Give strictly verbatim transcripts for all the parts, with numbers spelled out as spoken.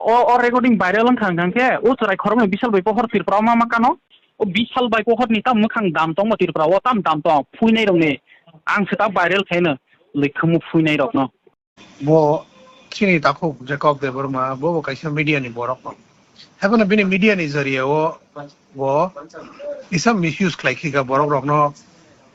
O, o recording viral wngkha hwnkha khe, o chwrai khoroknwi Bishal bai pohor Tripura o ma ma kano. O Bishal bai pohor ni tam mwkhang dam tongma Tripura o, tam dam tong phuinai rokni. Ang se ta viral khaino, lwi khumu phuinai rokno. Bo chini takhuk Jacob Debbarma, bo bo kaisa media ni borok no. Haibano bini media ni jariya o bo kisa misuse khlai khika borok rokno,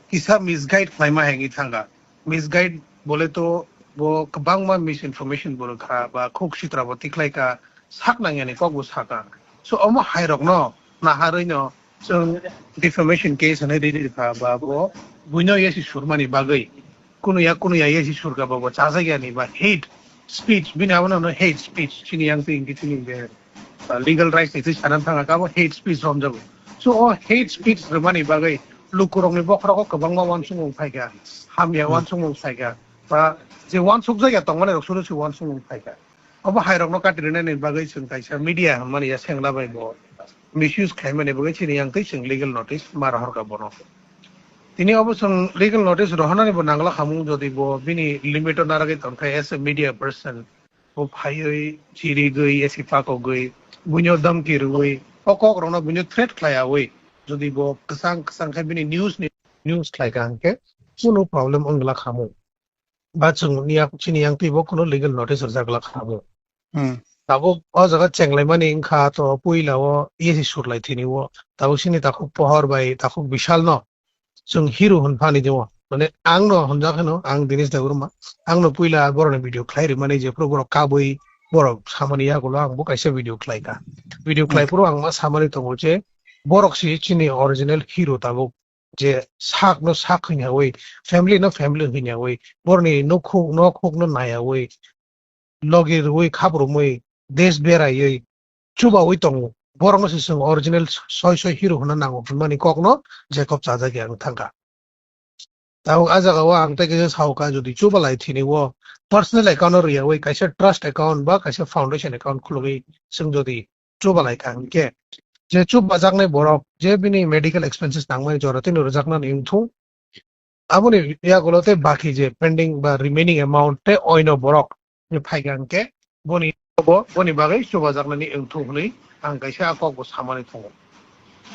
kisa misguide khlaima hengwi thangkha. Misguide bole to bo kwbangma misinformation bo rwkha ba khuk sitra bo tikhlai ka, sak nangyani kok bo saka. So omo hai rokno naharwi no chwng defamation case hwnwi riri rikha ba bo buino yasi surmani bagwi, kunuya kunuya yasi surka ba bo chajakyani ba hate speech, bini abono hate speech chini yang twi hwnkhe chini je uh, legal rights ni twi sana thanga kabo hate speech romjago. So o hate speech rwmani bagwi lukurokni bokhorogo kwbangma uansukmung phaikha, hamya uansukmung phaikha, ba je uansukjakya tongmani rok suru se uansukmung phaikha. Obo hai rokno kati rwnani bagwi chwng kaisa media hwnmani ya sengla bai bo misuse khlaimani bagwi chini yang twi chwng legal notice ma rohorkha bono. Tini obo chwng legal notice rohornani bo nangla khamung, jodi bo bini limit o naragwi tongkha as a media person. Bo phaiwi chirigwi esi pakogwi buino dhamki rwwi o kok rokno buino threat khlaiyawi jodi bo kwchang kwchang khe bini news ni news khlaika hwnkhe kunu problem wngla khamung. Ba chwng niya chini yang twi bo kunu legal notice rwjak la khamung. Hmm. Tabuk o jaga chenglaimani wngkha to puila o yesi surlai thini o tabuk sini takhuk pohor bai takhuk Bishal no chwng hero hwn phani de o. Mane ang no hwnjak hwno, ang Dinesh Debbarma. Ang no puila borok ni video khlai rimani je phuru borok kabui borok samani yagulo ang bo kaisa video khlai ka. Video khlai phuru ang ma samani tongo je borok si chini original hero tabuk je sak no sak hwnyawi, family no family hwnyawi, borok ni nokhuk nokhuk no nayawi, logi rwui khap rwmui desh beraiwi chubaui tongo. Borokno se chwng original soi soi hero hwnna nango hwnmani kokno Jacob chajak ya wng thangkha. Tabuk a jagao ang tei kisa saukha, jodi chubalai thini o personal account o rwyaui kaisa trust account ba kaisa foundation account khulugwi chwng jodi chubalai kha hwnkhe, je chubajaknai borok je bini medical expenses nangmani jora tini rwjaknani wngthung, aboni yagulo tei baki je pending ba remaining amount tei oino borok je phaikha hwnkhe boni bo boni bagwi chubajaknani wngthung hwnwi ang kaisa a kokbo samani tongo.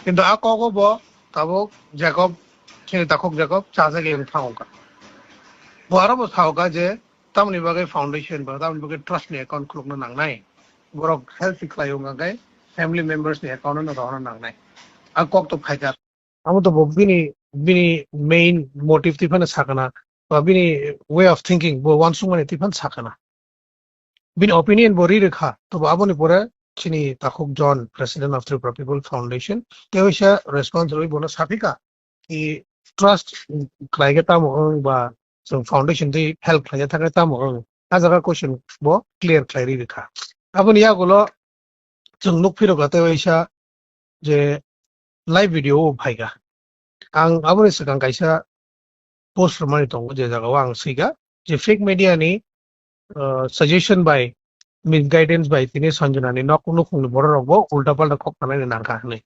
Kintu a kogo bo tabuk Jacob, chini takhuk Jacob chajagwi wng thango kha. Bo aro bo sao kha je tamoni bagwi foundation ba tamoni bagwi trust ni account khulukna nangnai. Borok help khlai wng kha khe family members ni account no rohorna nangnai. A kok to phaikha. Amo to bo bini, bini main motive twi phano sakana, ba bini way of thinking bo uansukmani twi phano sakana. Bini opinion bo ri rwkha, tobo aboni pore chini takhuk John, President of Tripura People Foundation, tei waisa response rwi bono saphika, i trust khlai khe tamo wng ba chwng foundation twi help khlai khe thangkhe tamo wng. A jaga question bo clear khlai ri rwkha. Aboni yagulo chwng nuk phirokha tei waisa je live video o phaikha. Ang aboni swkang kaisa post rwmani tongo, je jagao ang swikha je fake media ni, uh, suggestion bai, misguidance bai tini Sanjana ni nok nukhung ni borok rok bo ulta palta kok sanai ni nangkha hwnwi.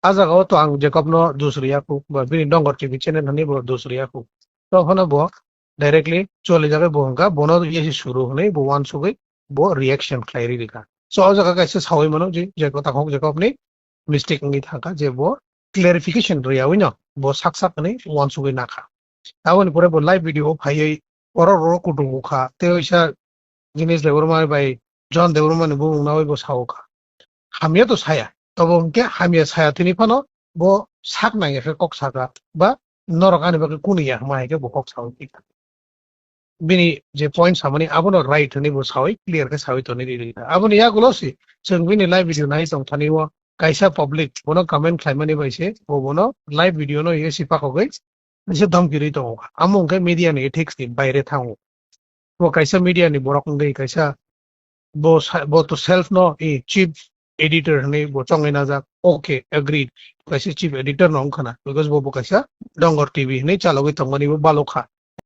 A jagao to ang Jacob no dus riya khu, ba bini Dongor T V channel hwnwi bo dus riya khu. To phano bo directly choli jagai bo hwnkha, bono yesi suru hwnwi bo uansugwi bo reaction khlai ri rikha. So o jaga kaisa sawi mano je, je kota hok Jacob ni mistake wngwi thangkha je bo clarification rwyawi no bo sak sak hwnwi uansugwi nakha. Aboni pore bo live video o phaiwi borok rok kutung ukha tei waisa Dinesh Debbarma bai John Debbarma ni bumung nawi bo sao kha. Hamya to saya, tobo hwnkhe hamya saya tini phano bo sak nangya khe kok saka ba norok ani bagwi kunu ya hwnma hai khe bo kok sawi kha. Bini je point samani abono right hwnwi bo sawi clear khe sawi tonwi riri kha. Aboni yagulo si chwng bini live video nai tong thani o kaisa public bono comment khlaimani bai se bo bono live video no ye si pakogwi kaisa dhamki rwi tongo kha. Amo hwnkhe media ni ethics ni baire thango. Bo kaisa media ni borok wngwi kaisa bo sa-, bo to self no, eh, chief editor hwnwi bo chongwi najak. Okay, agreed. Kaisa chief editor no wngkha na, because bo, bo kaisa Dongor T V hwnwi chalogwi tongmani bo balokha.